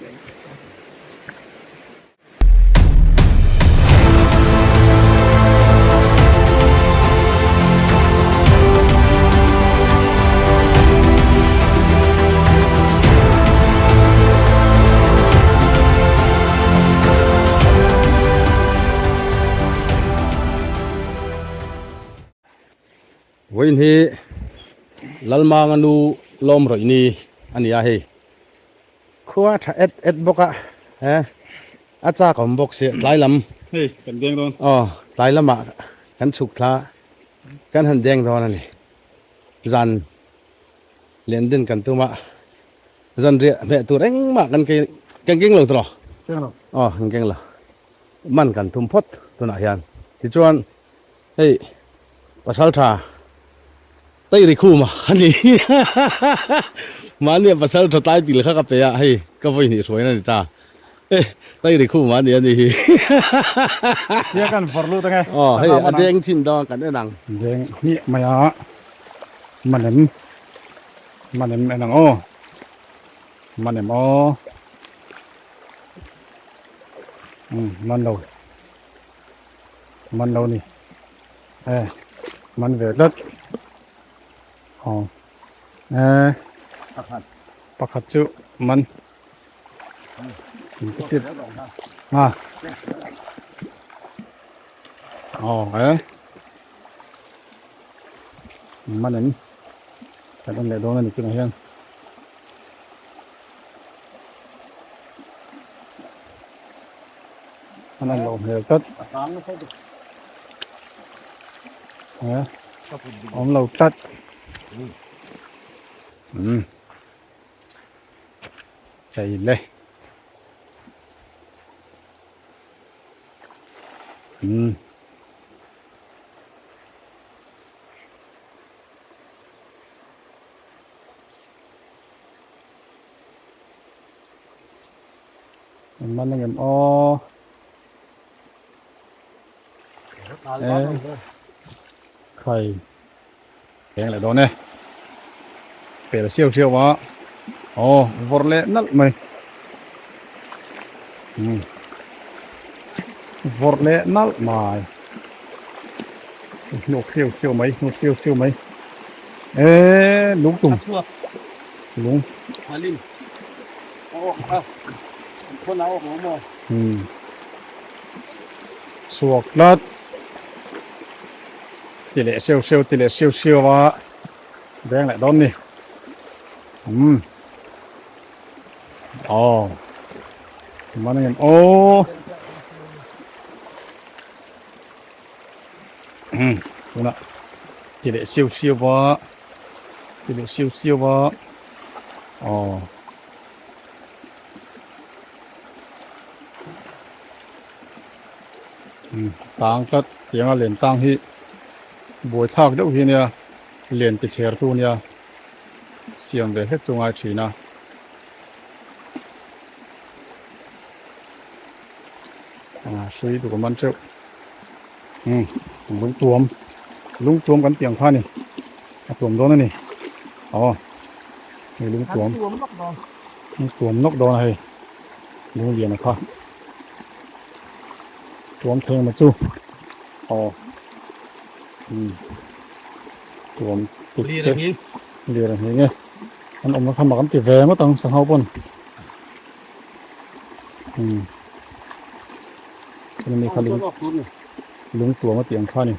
Vawiin hi Lalmanga nu lawm rawih ni a ni a hei. Khua tha et et bawk a he a chak awm bawk sia tlai lam hei kan deng dawn aw tlai lamah kan chhuk thla kan han deng dawn a ni zan lian din kan tum a zan riah hmeh tur engmah kan keng kan keng lo tawh keng lo aw kan keng lo man kan tum phawt tunah hian tichuan hei pasal tha Tei ri khum a ni. Mahni a pasal tha tlai til kha ka pe a, hei ka vawi hnih hruain a ni ta. E, tei ri khum a ni a ni hi. Tia kan vawrh lut ange. Aw, hei a deng chin dawn kan en ang. Deng hnih mai a, manem, manem en ang aw, manem aw. Umm, man lo, man lo ni. E man ve tlat aw e pakhat chu man a aw e man em kan en leh dawn a ni tunah hian. An an loh hmel tlat. He awm lo tlat. Um chei le. Um. An man angem aw e khai eng leh dawn e pel chiau chiau a aw vawrh leh nalh mai um vawrh leh nalh mai hnuk chiau chiau mai hnuk chiau chiau mai e lung tum lung Chhuak tlat ti leh seuh seuh ti leh seuh seuh a veng leh dawn ni umm aw man ang em aw umm tunah ti leh seuh seuh a ti leh seuh seuh a aw. Tang tlat tianga len tang hi buai thlak deuh hi ania len ti thler tu ania siam ve hlek chu ngai thin a. Hrui duh man teuh lungtuam lungtuam kan tih ang kha a ni a tuam dawn a ni aw. Hei lungtuam lungtuam nawk dawn a hei lunglian a kha tuam thei emaw chu aw umm tuam tuk che lir a nghing e an awmna kha mak an ti ve ngawt ang sangha pawn umm chumi kha lung lungtuam a tih ang kha a ni.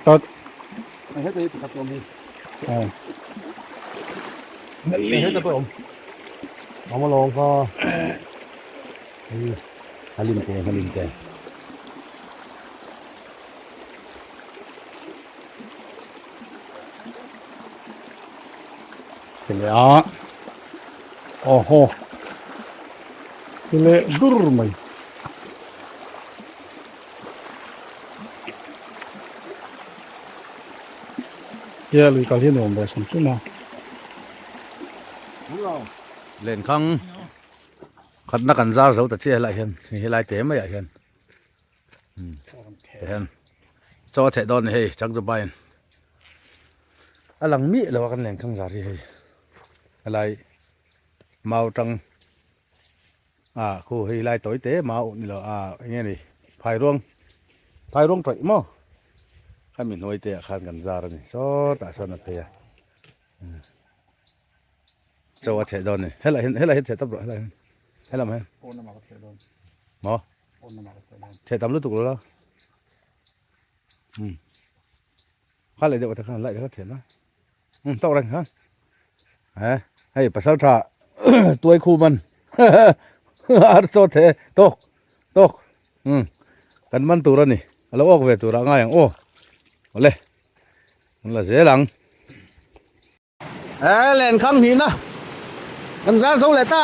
Tlat Ti leh a aw haw ti leh dur mai he lui kal hi nuam ve hrim hrim a. Lenkhang khatna kan zar zo ta chiah helaiah hian helai te maiah hian. Tihian chaw a theh dawn a ni hei chang Dubai in a lang miah lo a kan lenkhang zar hi hei helai mau tang ah khu hei lai tawi te mau ni lo ah eng nge ni phai ruang phai ruang tawih maw khami hnuai te ah khan kan zar a ni sawtah sawn a phei a chaw a theh dawn a ni helai hian helai hian theh tawp rawh helai hian helam hian maw. Theh tam lutuk lo la. Um. Kha leh deuh ta khan lai kha theh na. Um tok reng ha. He hei pasal tha tuai khu man. Ar chaw the tok tok. Um. Kan man tur ani. Alo awk ve tur a ngai ang aw. Awle. Kan la zel ang. He lenkhang hnihna kan zar zo leh ta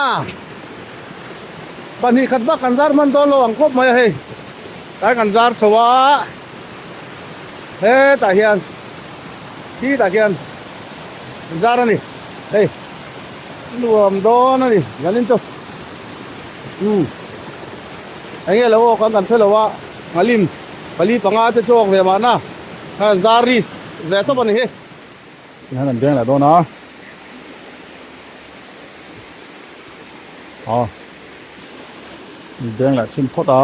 pahnih khat bak kan zar hman dawn lo ang khawp mai a hei tlai kan zar chho a hetah hian khitah khian kan zar a ni hei nuam dawn a ni zanin chu umm eng nge lo awk ang kan hre lo a nghalim pali panga te chu awk ve mahna khan zar risk ve tawp a ni hi. Tihian an beng leh dawn a. Aw. An beng leh chhin phawt a.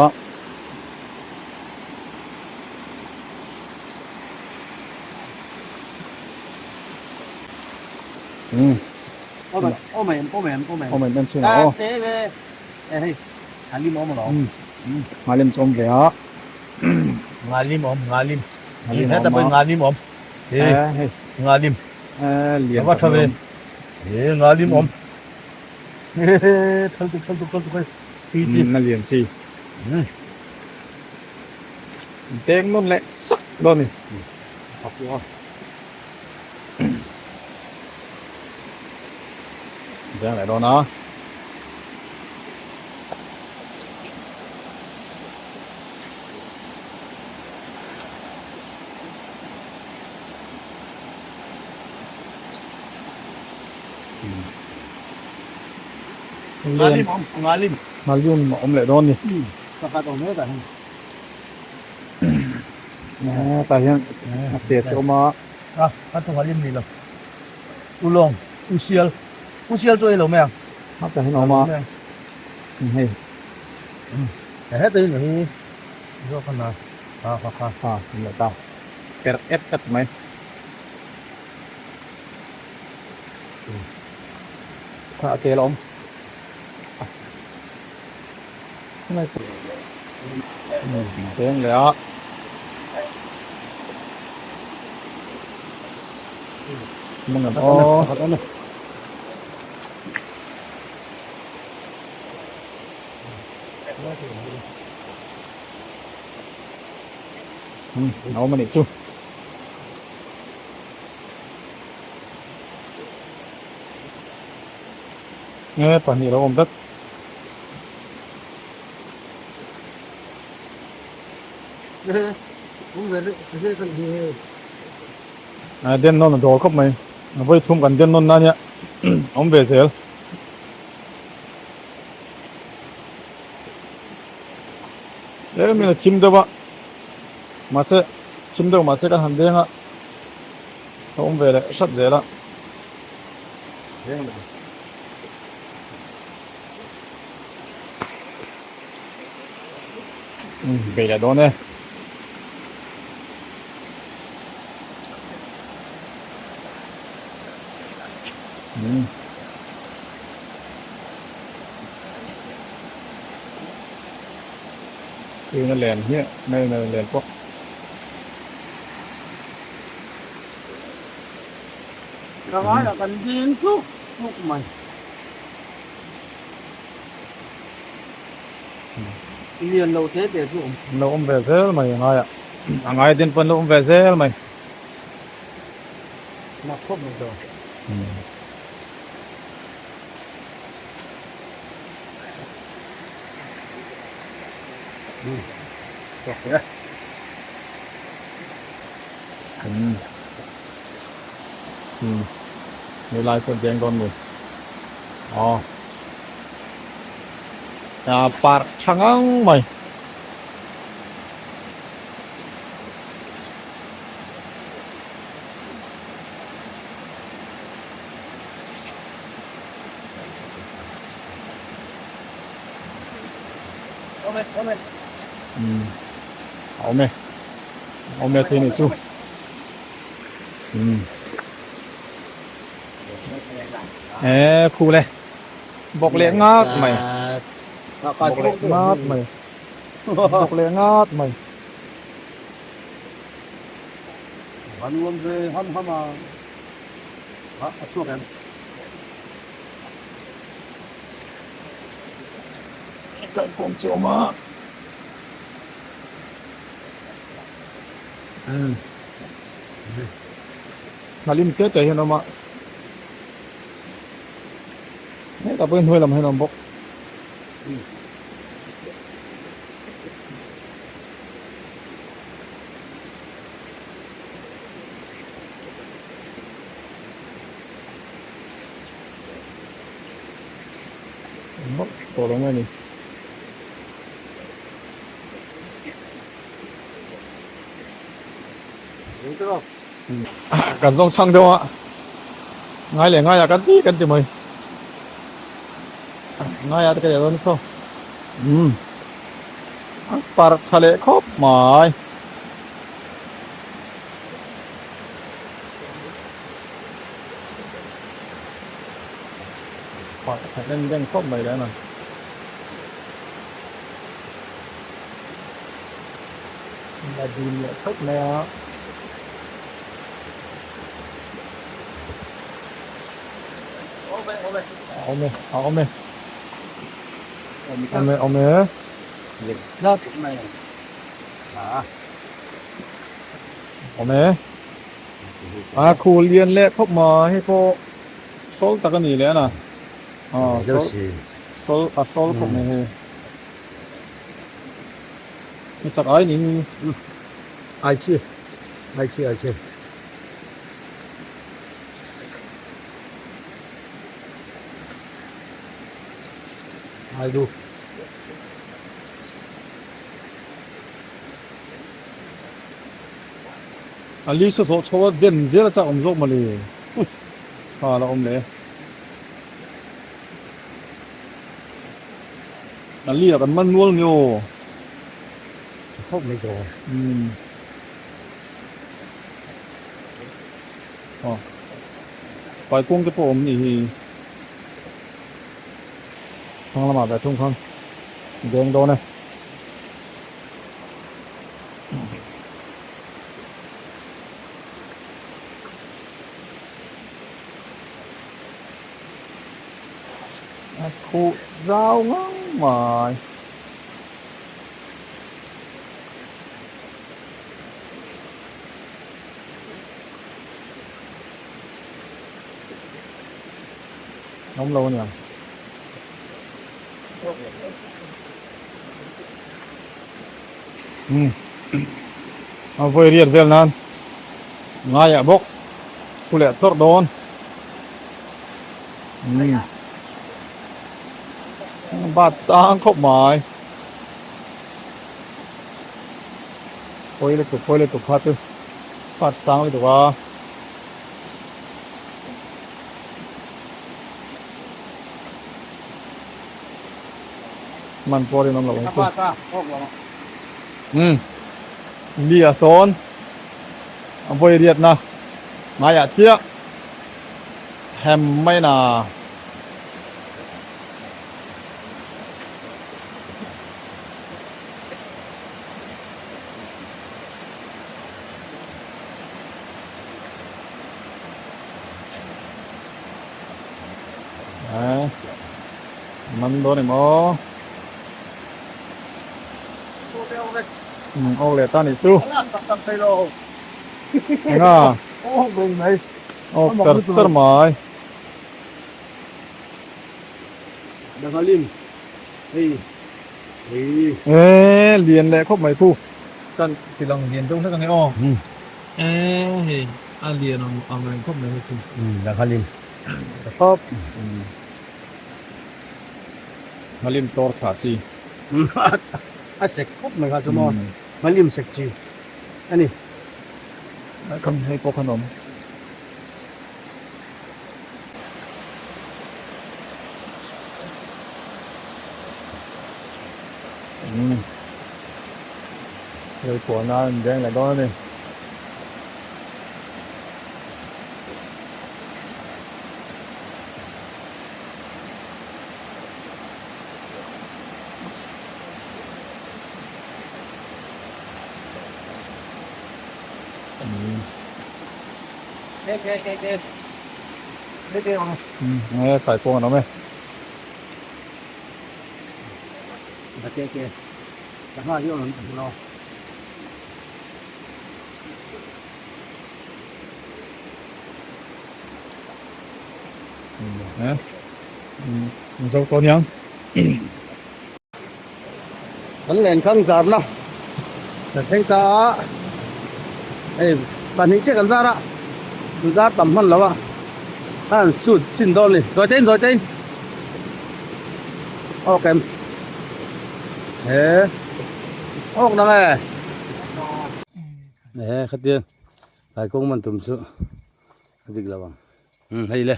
Um. Awm em awm em awm em. Awm em em chhin a aw. Hei ngalim awm alawm. Ngalim chu awm ve a. Ngalim awm ngalim. Heta pawh ngalim awm. He ngalim. Ava tha ve. He ngalim awm. Thal tuk thal tuk thal tuk hei. Chi chi. Na lian chi. Deng nawn leh sak dawn ni. Deng leh dawn a. Ngalim awm, ngalim. Ngalim a awm leh dawn ni. Pakhat awm hetah hian. Hetah hian a te chu awm a. A, a chu ngalim ni lo. Ulawng, usial. Usial chu ei lo mai ang. Hetah hian a awm a. Hei. Heta hi ni hi. Zawk a na. Ha ha ha. Ha, awm leh ta. Per et et mai. Kha a tel a awm. Deng leh a. Mangam aw. A awm a nih chu. Nge pahnih lo awm vek. A den nawn a dawl khawp mai. A vawi thum kan den nawn na nia awm ve zel. Tlem in a thim deuh a mahse thim deuh mahse kan han deng a a awm ve leh hrat zel a. Bei leh dawn e. Tuna len hi mai mai len pawh. Ka ngaiah kan ding tluk tluk mai. Lian lo te te chu awm. Lo awm ve zel mai a ngaiah. A ngai din pawn lo awm ve zel mai. Mak khawp mai dawn. Ni lai sawn deng dawn ni. Aw. A parh tha ngang mai. Umm a awm e a awm e thei ni chu umm e khu le bawk leh ngak mai bawk leh ngak mai bawk leh ngak mai. An uam ve ham ham a, a chhuak em? Kalkawng chu awm a. Hnalim te te hian awm a. Hetah pawhin hnuai lam hian awm bawk. Vak tawh lo mai a ni. Kan zawng chhang deuh a, ngai leh ngai ah kan ti kan ti mai. Ngai ah te ka dah dawn saw. Umm a parh tha leh khawp mai. Parh tha den den khawp mai leh a. La dim leh khawp mai a. A awm e, a awm e. Awm e, awm e. Awm e. A khu lian leh khawp mai hei pawh sawl tak a ni leh a na. Aw sawl a sawl khawp mai hei. Ni chak ai ni. Ai chi ai chi ai chi. Ai du. A li sa zawh chho a den zel a chak awm zawk mawle. Kha la awm leh. A li ah kan man nual nge aw. Tha khawp mai tawh. Umm. Aw. Paikawng te pawh awm nih hi. Thlang lamah ve thung khan deng dawn e. A khuh zau ngang mai. Awm lo aniang. Umm a vawi riat vel nan ngaiah bawk thu leh chawrh dawn. Umm bat chang khawp mai. Pawi lutuk pawi lutuk kha chu bat sang lutuk a. Man pawh rinawm lo ang chu. Umm li a sawn a vawi riatna ngaiah chiah hem mai na. Man dawn em aw awk leh ta nih chu enga awk char char mai e lian leh khawp mai khu kan tilang lian deuh hlek ange aw e hei a lian ang reng khawp mai hei chu Khawp. Nghalim tlawr chhah chi. A sek khawp mai kha chu maw. Nghalim sek chi a ni. Kham hei pawh khan awm. Umm Leikuan a in deng leh dawn a ni. Umm kaikuang an awm e. Zo tawh aniang. Kan lenkhang zarna kan thleng ta a, hei pahnih chiah kan zar a, an zar tam hman lo a, a han sut chin dawn a ni, zawi tein zawi tein awk em he awk nang e he khatia kaikawng man tum chu a dik lo ang umm hei le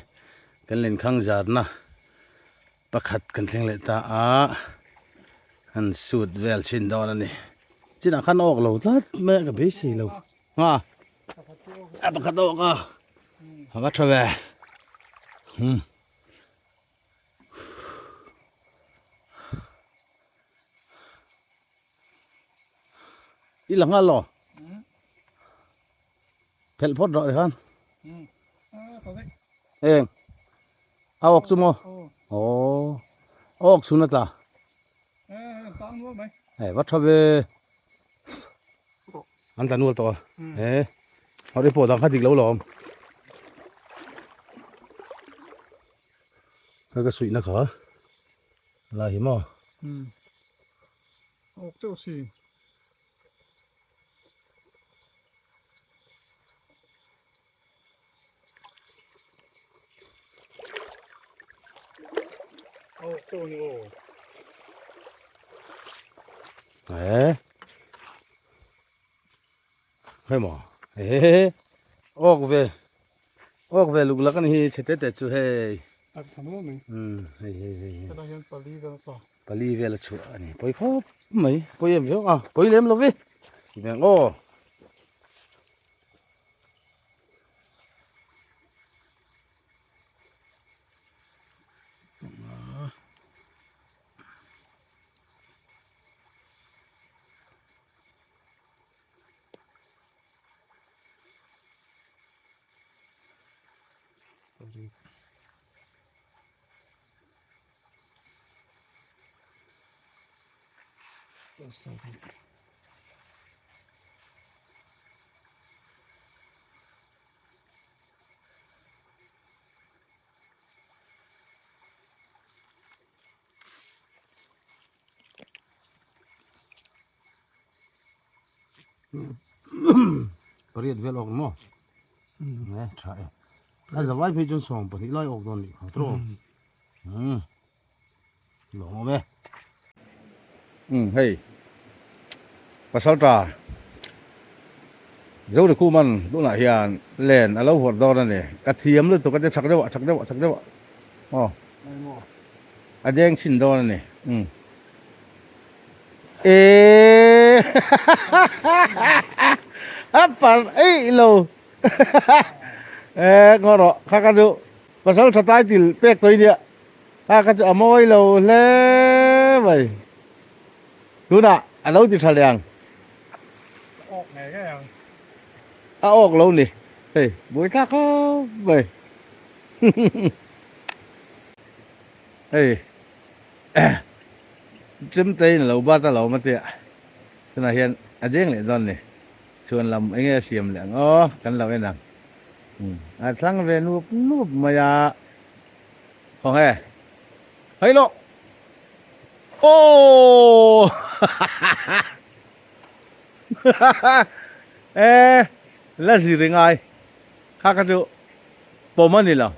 kan lenkhang zarna. Pakhat kan thleng leh ta a, an suit vel chhin dawn a ni. Chinah khan awk lo tlat mai a ka beisei lo. Nga a pakhat awk a, a va tha ve. Hmm. I la nghal lo. Phelh phawt rawh tikhan. Eng. A awk chu maw? Aw. A awk chhun a tla. Hei va tha ve. An tla nual tawh a. He. Hawrh i pawh dang kha dik lo lawm. Ka ka suihna kha. La hi maw? Awk teuh si. Eee Hei maw ehe awk ve awk ve luk lak a ni hi chhe te te chu hei umm hei hei hei pali vel a chhuah a ni pawi khawp mai pawi em viau a pawi lem lo ve tih aw. Pariat vel awk maw? Nge tha e. A zawai phei chuan 12 lai awk dawn nih kha tawh. Umm. Lawm awm e. Umm hei pasal ta Zorikuman tunah hian len a lo vawrh dawn a ni. Ka thiam lutuk a tia chak deuh ah chak deuh ah chak deuh ah aw a deng chhin dawn a ni. Umm eehh a parh eih lo eeh ngaw rawh kha ka chu pasal tha title pek tawh i nia. A ka chu a mawi lo hle mai. Tunah a lo ti tha leh ang. A awk ngei ngei ang. A awk lo ni. Hei buai thlak khawp mai. Hei chemte in a lo bat a lo awm a tia. Tunah hian a deng leh dawn ni. Chhuan lam enge a siam leh ang aw kan lo en ang. A thlang ve nup nup mai a. Khaw nge? Hei lo! Aww! E, la zir i ngai. Kha kha chu pawm a ni lo.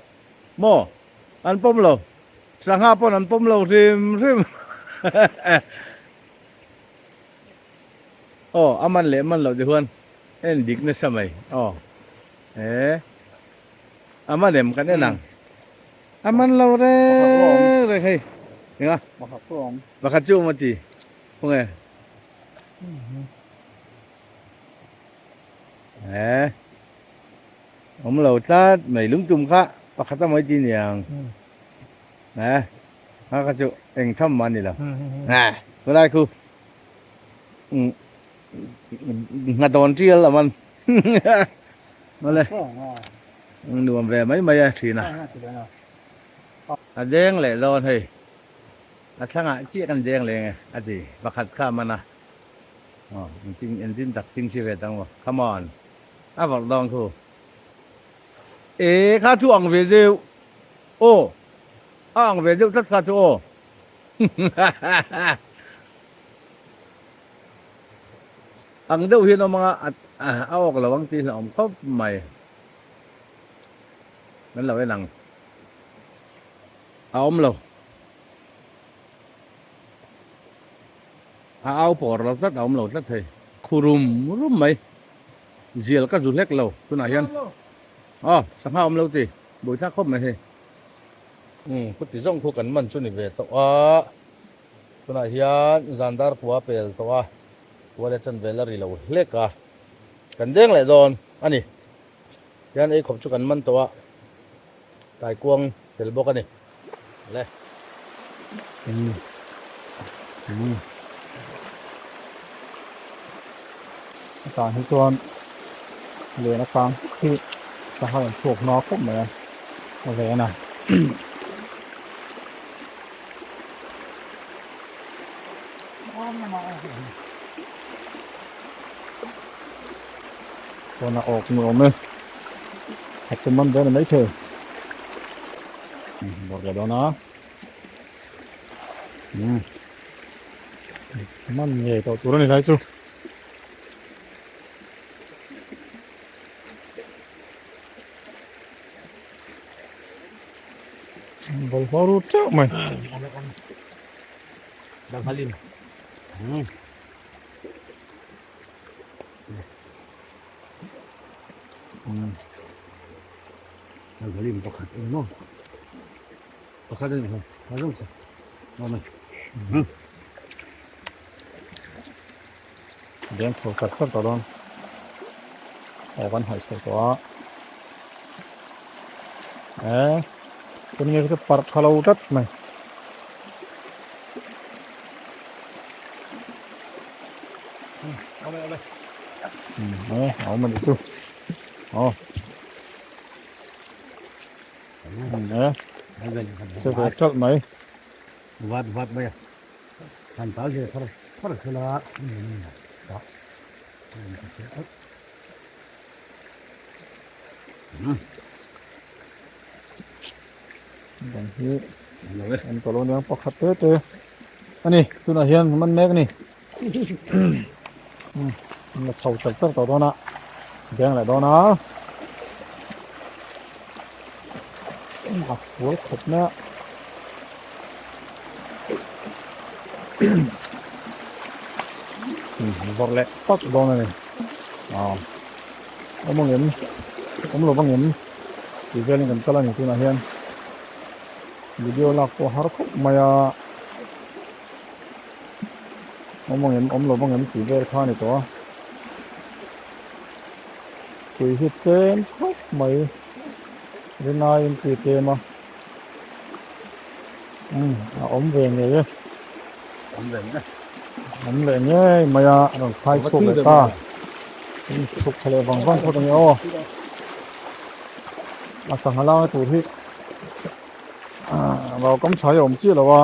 Maw? An pawm lo. Sangha pawn an pawm lo hrim hrim. Aw, a man leh man loh te huan en dik nasa mai. Aw. E. A man em kan en ang. A man lo reng reng hei. Enga? Pakhat chu awm a ti. Khawnge? He awm lo tlat mai lungtum kha pakhat a mawi ti niang. He kha kha chu eng tham mah a ni lo. He khulai khu nghadawn tial a man. Mawle nuam ve mai mai a thin a. A deng leh dawn hei. A thlangah chiah kan deng leng e a ti. Pakhat kha a man a. Aw engtin engtin tak ching chi ve tang maw. Come on. A vawrh dawn khu. E kha chu ang ve deuh. Aw a ang ve deuh tlat kha chu aw. Ang deuh hian awm anga a awk lo ang tih hlauhawm khawp mai. Kan lo en ang. A awm lo. A au pawr lo tlat, a awm lo tlat thei. Khu rum rum mai. Zial ka zu hlek lo tunah hian. Aw, sangha awm lo ti. Buaithlak khawp mai hei. Umm, khuti zawng khu kan man chu ni ve tawh a. Tunah hian zan dar kua pel tawh a, kua leh chan vel a ri lo hlek a. Kan deng leh dawn a ni. Hian ei khawp chu kan man tawh a. Taikuang tel bawk a ni. Le. A tan hi chuan len a kang huk hi sangha an chhuak hma khawp mai a, a len a. Chuan a awk ni awm e. Khat chu man dawn a mai thei. Bawrh leh dawn a. Man ngei tawh tur a ni lai chu. Bawlhhlawh ru teuh mai. Danghalim. Danghalim pakhat eng maw? Pakhat a ni ho. A zo che. Awm e. Deng chho char char tawh dawn. Aw kan haih chho tawh a. Eh, tun nge chu parh tha lo tlat mai. Eh, a awm a nih chu. Aw. Eh, che ve ṭalh mai. Vat vat mai a. Han tal ve thar thar thil a. Dang hi an tawh lo aniang pakhat te te a ni tunah hian man mek a ni an la chho char char tawh dawn a beng leh dawn a a fual khawp mai a vawrh leh tak dawn a ni awm ang em awm lo vang em tih velin kan kal a ni tunah hian video lak pawh har khawp mai a awm ang em awm lo vang em tih vel kha a ni tawh a tui hi tlem khawp mai rinaiin tui tlem a umm a awm ve ngei e awm ve ngei awm leh ngei mai a a rawn khai chhuak leh ta chhuk thla leh vang vang phawt a ni aw a sangha langa tur hi lo kam tha hi a awm chiah lo a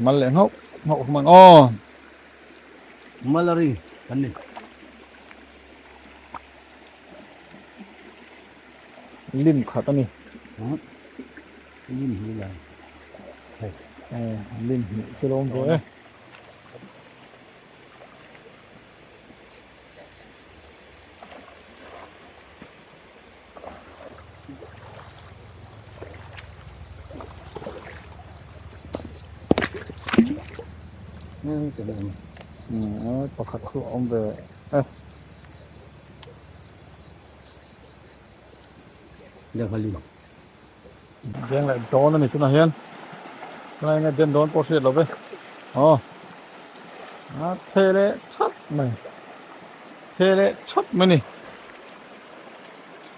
mal leh nghauh nghauh hman aw malari kan ni lim khat a ni lim hi la lim hnih chu lo awm ve e. Pakhat chu a awm ve e. Deng leh dawn a ni tunah hian. Tunah hian den dawn pawh hriat lo ve. Aw a the leh thap mai the leh thap mai ni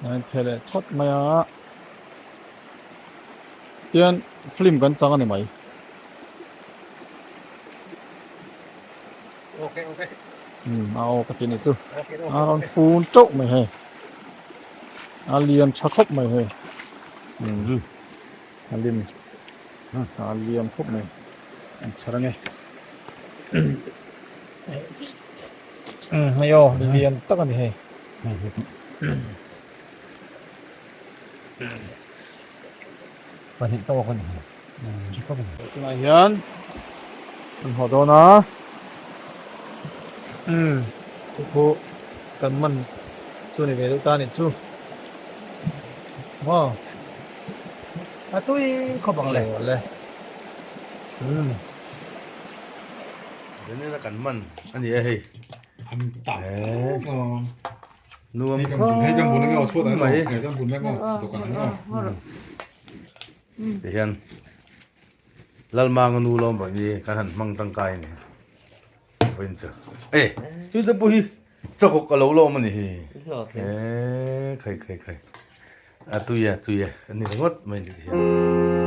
a the leh thap mai a tian film kan chang a ni mai. Umm a aw ka ti ni chu a rawn fun teuh mai hei a lian tha khawp mai hei umm a lim a lian khawp mai an chhar ange umm hei aw lian tak a ni hei. Pahnih tawk a ni. Tunah hian kan haw dawn a, umm chu khu kan man chu ni ve deuh ta a nih chu maw. A tui khawp ang le. Aw le. Umm. Vanilla kan man a ni e hei. An tak. Nuam khawp mai. Tihian Lalmanga nu lawm vang hi kan han hmang tangkai a ni. Vawiin chu e chu te pawh hi chakawk a lo lawm a ni hi. E khai khai khai a tui e a tui e a ni ringawt mai ni tihian.